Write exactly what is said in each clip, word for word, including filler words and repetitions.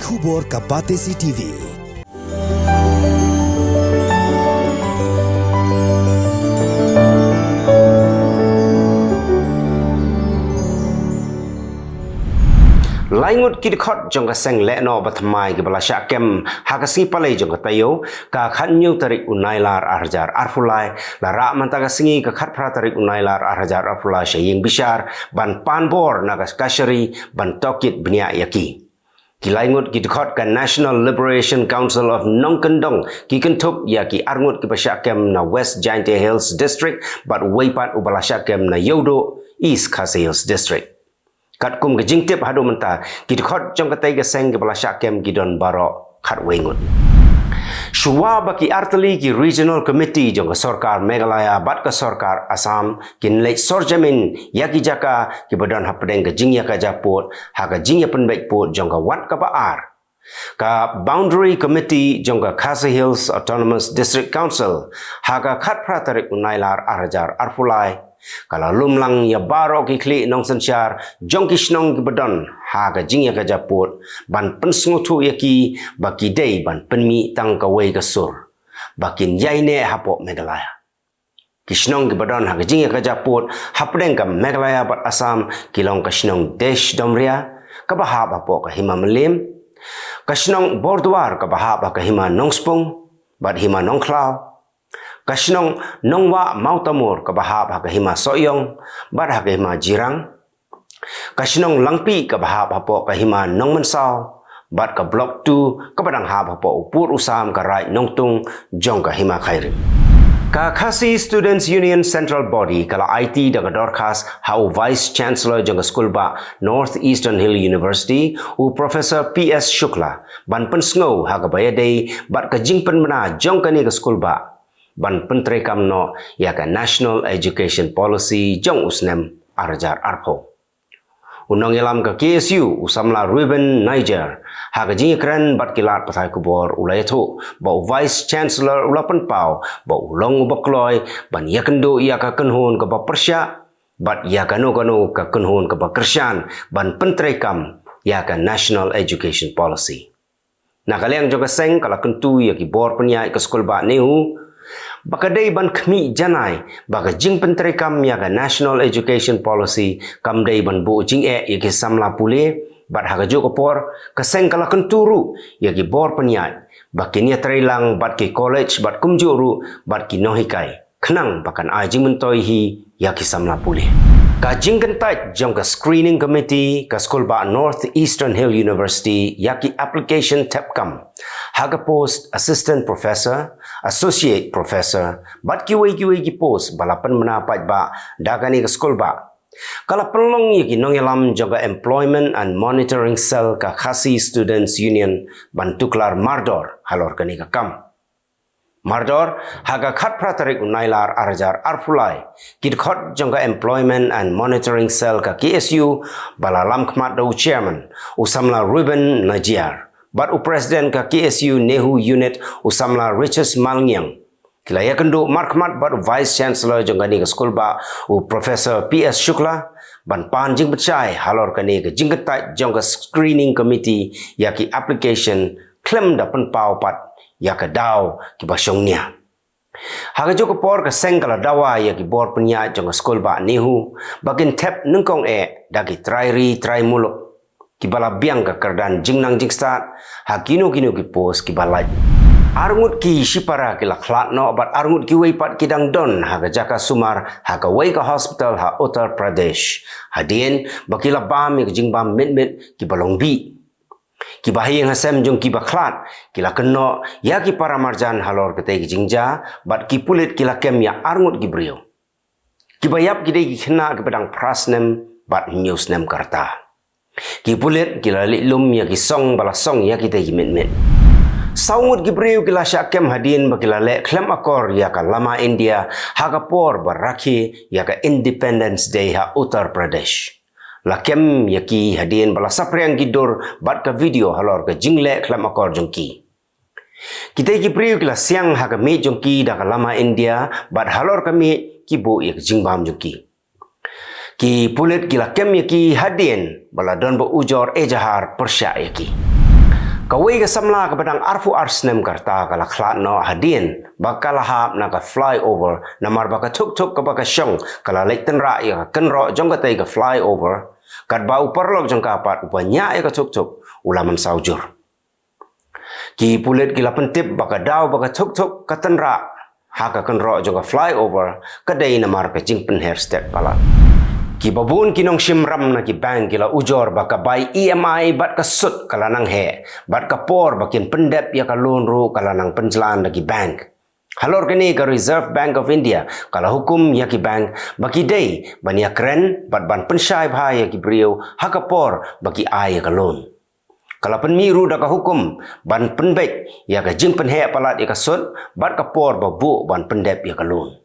Khubor ka Batesi T V. Lai ngut ki dkhot jong ka seng lehnoh ba thymmai kiba la shah kem ha ka sngi Palei jong ka taïew, ka khathynñiew tarik u Nailar ar hajar arphew lai, la rah mynta ka sngi ka khatphra tarik u Nailar ar hajar arphew lai sha ïing bishar ban pan bor na ka kashari ban tohkit bniah ïa ki. Ki lai ngut ki dkhot ka National Liberation Council of Nongkyndong ki kynthup ïa ki ar ngut kiba shah kem na West Jaintia Hills District bad uwei pat uba la shah kem na Ïewduh, East Khasi Hills District. Katkum ka jingtip haduh mynta, ki dkhot jong katei ka seng kiba la shah kem ki don baroh khatwei ngut. Shuwa ba ki artylli ki Regional Committee jong ka sorkar Meghalaya bad ka sorkar Assam kin leit sorjamin ïa ki jaka kiba don hapdeng ka jingïakajia pud ha ka jingïapynbeit pud jong ka wat kaba ar, ka Boundary Committee jong ka Khasi Hills Autonomous District Council, ha ka khatphra tarik u Nailar ar hajar arphew lai, ka la lum lang ïa baroh ki khlieh nongsynshar jong ki shnong kiba don ha ka jingïakajia pud ban pynsngewthuh ïa ki ba ki dei ban pynmih tang kawei ka sur ba kin ïaineh hapoh Meghalaya. Ki shnong kiba don ha ka jingïakajia pud hapdeng ka Meghalaya bad Assam ki long ka shnong Desh Domria kaba hap hapoh ka Hima Mylliem, ka shnong Borduar kaba hap ha ka Hima Nongspung bad Hima Nongkhlaw, ka shnong Nongwah Mawtamur kaba hap ha ka Hima Sohiong bad ha ka Hima Jirang, ka shnong Langpih kaba hap hapoh ka Hima Nongmynsaw bad ka Block two kaba dang hap hapoh u pud u sam ka Raid Nongtung jong ka Hima Khyrim. Ka Khasi Students Union Central Body ka la aiti da ka dorkhas ha u Vice Chancellor jong ka skulbah North Eastern Hill University, u Professor P S Shukla, ban pynsngew ha kaba ïadei bad ka jingpynbna jong kane ka skulbah ban pyntreikam noh ïa ka National Education Policy jong u snem ar hajar arphew. U nongïalam ka K S U, u samla Reuben Niger, ha ka jingïakren bad ki lad pathai khubor u la ïathuh ba u Vice Chancellor u la pynpaw ba u long uba kloi ban ïakynduh ïa ka kynhun kaba pyrshah bad ïa kano kano ka kynhun kaba kyrshan ban pyntreikam ïa ka National Education Policy. Na ka liang jong ka seng ka la kyntu ïa ki bor pynïaid ka skulbah NEHU ba ka dei ban khmih janai ba ka jingpyntreikam ïa ka National Education Policy kam dei ban buh jingeh ïa ki samla pule, bad ha kajuh ka por ka seng ka la kyntu ruh ïa ki bor pynïaid ba kin ïatreilang bad ki college bad kumjuh ruh bad ki nonghikai, khnang ba kan ai jingmyntoi hi ïa ki samla pule. Ka jingkyntait jong ka Screening Committee ka skulbah North Eastern Hill University ïa ki application thep kam ha ka post Assistant Professor, Associate Professor bad kiwei kiwei ki post ba la pynbna paidbah da kane ka skulbah, ka la pynlong ïa ki nongïalam jong ka Employment and Monitoring Cell ka Khasi Students Union ban tuklar mardor halor kane ka kam. Mardor, ha ka khatphra tarik u Nailar ar hajar arphew lai, ki dkhot jong ka Employment and Monitoring Cell ka K S U ba la lam khmat da u Chairman, u samla Reuben Niger, bad u President ka K S U NEHU Unit, u samla Riches Malngiang, ki la ïakynduh markhmat bad u Vice Chancellor jong kane ka skulbah, u Professor P S Shukla, ban pan jingpynshai halor kane ka jingkyntait jong ka Screening Committee ïa ki application khlem da pynpaw pat ïa ka daw kiba shongnia. Ha kajuh ka por ka seng ka la dawa ïa ki bor pynïaid jong ka skulbah NEHU ba kin thep nyngkong eh da ki trai ri trai muluk kiba la biang ka kyrdan jingnang jingstad ha kino kino ki post kiba lait. Arngut ki shipara ki la khlad noh bad arngut kiwei pat ki dang don ha ka jaka sumar ha kawei ka hospital ha Uttar Pradesh, hadien ba ki la bam ïa ka jingbam mitmit kiba long bih. Kiba ha ïing ha sem jong kiba khlad ki la kynnoh ïa ki para marjan halor katei ka jingjia bad ki pulit ki la kem ïa arngut ki briew. Kiba ïap ki dei ki khynnah kiba dang phra snem bad hynñiew snem ka rta. Ki pulit ki la leit lum ïa ki song ba la song ïa kitei ki mitmit. Saw ngut ki briew ki la shah kem hadien ba ki la leh khlem akor ïa ka lama India ha ka por ba rakhe ïa ka Independence Day ha Uttar Pradesh. La kem ïa ki hadien ba la saphriang ki dur bad ka video halor ka jingleh khlem akor jong ki. Kitei ki briew ki la siang ha ka miej jong ki da ka lama India bad halor ka miej ki buh ïa ka jingbam jong ki. Ki pulit ki la kem ïa ki hadien ba la don ba ujor ejahar pyrshah ïa ki. Kawei ka samla kaba dang arphew ar snem ka rta ka la khlad noh hadien ba ka la hap na ka flyover, namar ba ka thuk thuk kaba ka shong ka la leit tynrah ïa ka kynroh jong katei ka flyover, katba u paralok jong ka pat uba ñiah ïa ka thuk thuk u la mynsaw jur. Ki pulit ki la pyntip ba ka daw ba ka thuk thuk ka tynrah ha ka kynroh jong ka flyover ka dei namar ka jingpynher stet palat. Kiba bun ki nongshim ram na ki bank ki la ujor ba ka bai E M I bad ka sut ka la nang heh, bad ka por ba kin pyndep ïa ka loan ruh ka la nang pynjlan da ki bank. Halor kane, ka Reserve Bank of India ka la hukum ïa ki bank ba ki dei ban ïakren bad ban pynshai bha ïa ki briew ha ka por ba ki ai ïa ka loan. Ka la pynmih ruh da ka hukum ban pynbeit ïa ka jingpynheh palat ïa ka sut bad ka por ba buh ban pyndep ïa ka loan.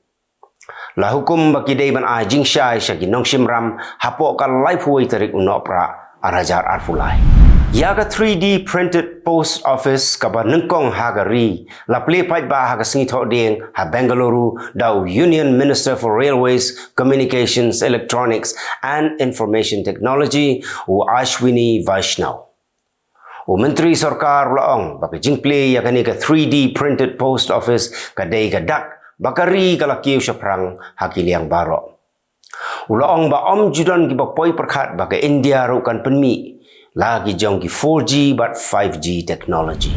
La hukum ba ki dei ban ai jingshai sha ki nongshim ram hapoh ka laiphew wei tarik u Nohprah ar hajar arphew lai. Ïa ka three D printed post office kaba nyngkong ha ka ri la plie paidbah ha ka sngi Thohdieng ha Bengaluru da u Union Minister for Railways, Communications, Electronics and Information Technology, u Ashwini Vaishnaw. U Myntri Sorkar u la ong ba ka jingplie ïa kane ka three D printed post office ka dei ka dak ba ka ri ka la kiew shaphrang ha ki liang baroh. U la ong ba ym ju don kiba poi pyrkhat ba ka India ruh kan pynmih la ki jong ki four G bad five G technology.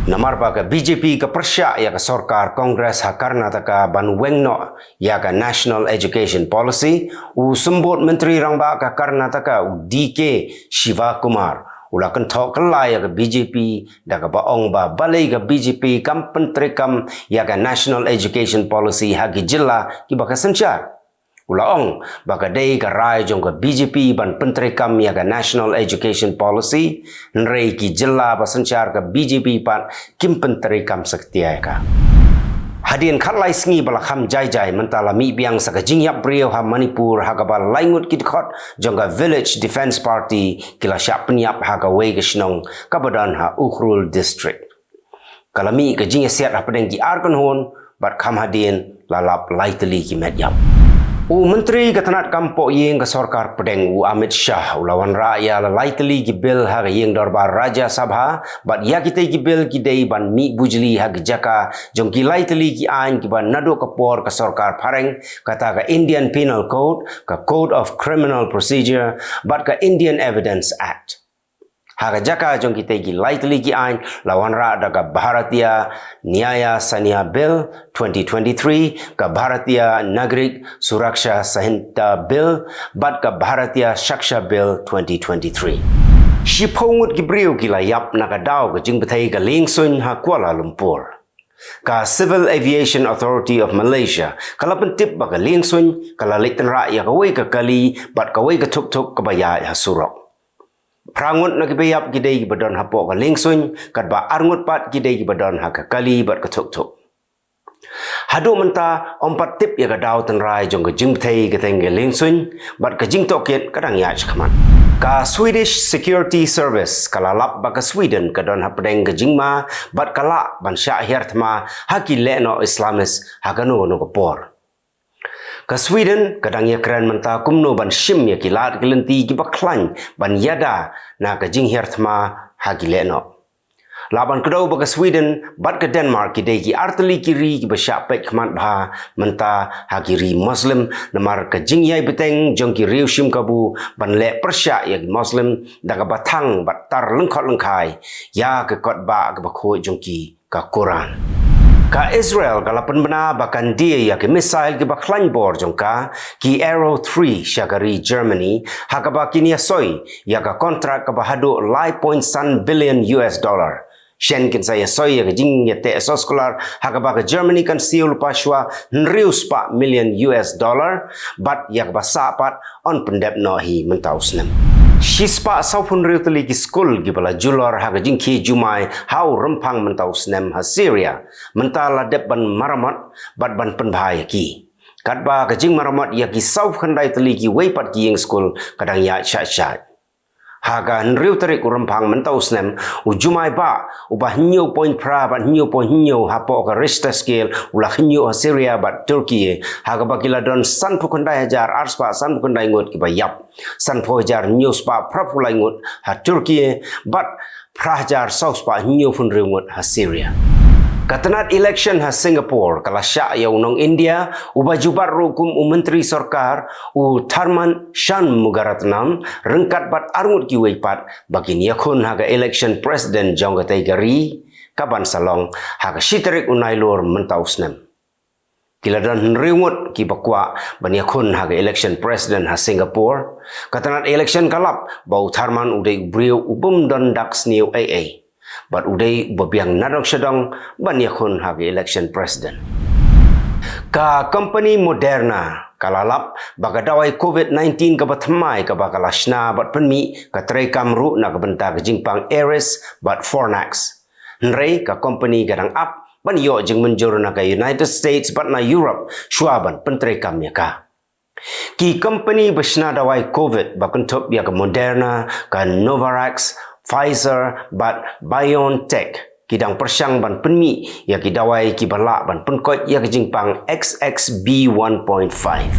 Namar ba ka B J P ka pyrshah ïa ka sorkar Congress ha Karnataka ban weng noh ïa ka National Education Policy, u Symbud Myntri Rangbah ka Karnataka u D K Shivakumar u la kynthoh kylla ïa ka B J P da kaba ong ba balei ka B J P kam pyntreikam ïa ka National Education Policy ha ki jylla kiba ka synshar. U la ong ba ka dei ka rai jong ka B J P ban pyntreikam ïa ka National Education Policy, hynrei ki jylla ba synshar ka B J P pat kim pyntreikam satia ïa ka. Hadien khatlai sngi ba la kham jai jai, mynta la mih biang sa ka jingïap briew ha Manipur ha kaba lai ngut ki dkhot jong ka Village Defence Party ki la shah pynïap ha kawei ka shnong kaba don ha Ukhrul District. Ka la mih ka jingïasiat hapdeng ki ar kynhun bad kham hadien la lap lai tylli ki met ïap. U Myntri ka tnat kam poh ïing ka sorkar pdeng u Amit Shah u la wanrah ïa la lai tylli ki bill ha ka ïing dorbar Rajya Sabha, bad ïa kitei ki bill ki dei ban mih bujli ha ki jaka jong ki lai tylli ki aiñ kiba naduh ka por ka sorkar phareng, kata ka Indian Penal Code, ka Code of Criminal Procedure bad ka Indian Evidence Act. Ha ka jaka jong kitei ki lai tylli ki aiñ la wanrah da ka Bharatiya Nyaya Sahita Bill twenty twenty-three, ka Bharatiya Nagarik Suraksha Sanhita Bill bad ka Bharatiya Sakshya Bill twenty twenty-three. Shiphew ngut ki briew ki la ïap na ka daw ka jingbthei ka liengsuiñ ha Kuala Lumpur. Ka Civil Aviation Authority of Malaysia ka la pyntip ba ka liengsuiñ ka la leit tynrah ïa kawei ka kali bad kawei ka thuk thuk kaba ïaid ha surok. Phra ngut na kiba ïap ki dei kiba don hapoh ka liengsuiñ, katba ar ngut pat ki dei kiba don ha ka kali bad ka thuk thuk. Haduh mynta ym pat tip ïa ka daw tynrai jong ka jingbthei katei ka liengsuiñ, bad ka jingtohkit ka dang ïaid shakhmat. Ka Swedish Security Service ka la lap ba ka Sweden ka don hapdeng ka jingma bad ka lah ban shah hiar thma ha ki lehnoh Islamist ha kano kano ka por. Ka Sweden ka dang ïakren mynta kumno ban shim ïa ki lad ki lynti kiba khlaiñ ban ïada na ka jinghiar thma ha ki lehnoh. Lah ban kdew ba ka Sweden bad ka Denmark ki dei ki ar tylli ki ri kiba shah peit khmat bha mynta ha ki ri Muslim, namar ka jingïai bteng jong ki riew shim kabu ban leh pyrshah ïa ki Muslim da kaba thang bad tar lyngkhot lyngkhai ïa ka kot bah kaba khuid jong ki, ka Quran. Ka Israel ka la pynbna ba kan die ïa ki missile kiba khlaiñ bor jong ka, ki Arrow three sha ka ri Germany, ha kaba kin ïa soi ïa ka kontrak kaba haduh lai point san billion U S dollar. Shen kin sa ïa soi ïa ka jingïateh soskular ha kaba ka Germany kan siew lypa shuwa hynriew spah million U S dollar, bad ïa kaba sah pat yn pyndep noh hi mynta u snem. Shispah sawphew hynriew tylli ki skul kiba la julor ha ka jingkhie jumai ha u rymphang mynta u snem ha Syria mynta la dep ban maramot bad ban pynbha ïa ki. Katba ka jingmaramot ïa ki sawphew khyndai tylli kiwei pat ki ïing skul ka dang ïaid shah shah. Ha ka hynriew tarik u Rymphang mynta u snem, u jumai bah uba hynñiew point phra bad hynñiew point hynñiew hapoh ka Richter scale u la khynñiuh ha Syria bad Turkey, ha kaba ki la don sanphew khyndai hajar arspah sanphew khyndai ngut kiba ïap, sanphew hajar hynñiew spah phraphew lai ngut ha Turkey, bad phra hajar saw spah hynñiewphew hynriew ngut ha Syria. Ka tnat election ha Singapore ka la shah ïa u nong India uba ju bat ruh kum u myntri sorkar, u Tharman Shanmugaratnam, ryngkat bad arngut kiwei pat ba kin ïakhun ha ka election president jong katei ka ri, kaban sa long ha ka shi tarik u Nailur mynta u snem. Ki la don hynriew ngut kiba kwah ban ïakhun ha ka election president ha Singapore. Ka tnat election ka lap ba u Tharman u dei u briew u bym don dak sniew ei ei, bad u dei uba biang nadong shadong ban ïakhun ha ka election president. Ka company Moderna ka la lap ba ka dawai covid nineteen kaba thymmai kaba ka la shna bad pynmih ka treikam ruh na ka bynta ka jingpang Ares bad Fornax. Hynrei ka company ka dang ap ban ïoh jingmynjur na ka United States bad na Europe shuwa ban pyntreikam ïa ka. Ki company ba shna dawai covid ba kynthup ïa ka Moderna, ka Novavax, Pfizer bad BioNTech ki dang pyrshang ban pynmih ïa ki dawai kiba lah ban pynkoit ïa ka jingpang X X B one point five.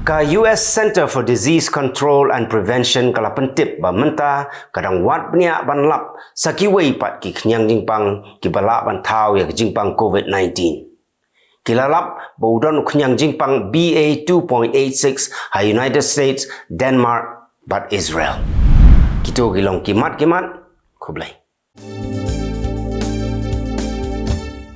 Ka U S Center for Disease Control and Prevention ka la pyntip ba mynta ka dang wad bniah ban lap sa kiwei pat ki khñiang jingpang kiba lah ban thaw ïa ka jingpang covid nineteen. Ki la lap ba u don u khñiang jingpang B A two point eight six ha United States, Denmark bad Israel. Kito ki long ki mat ki mat. Khublei.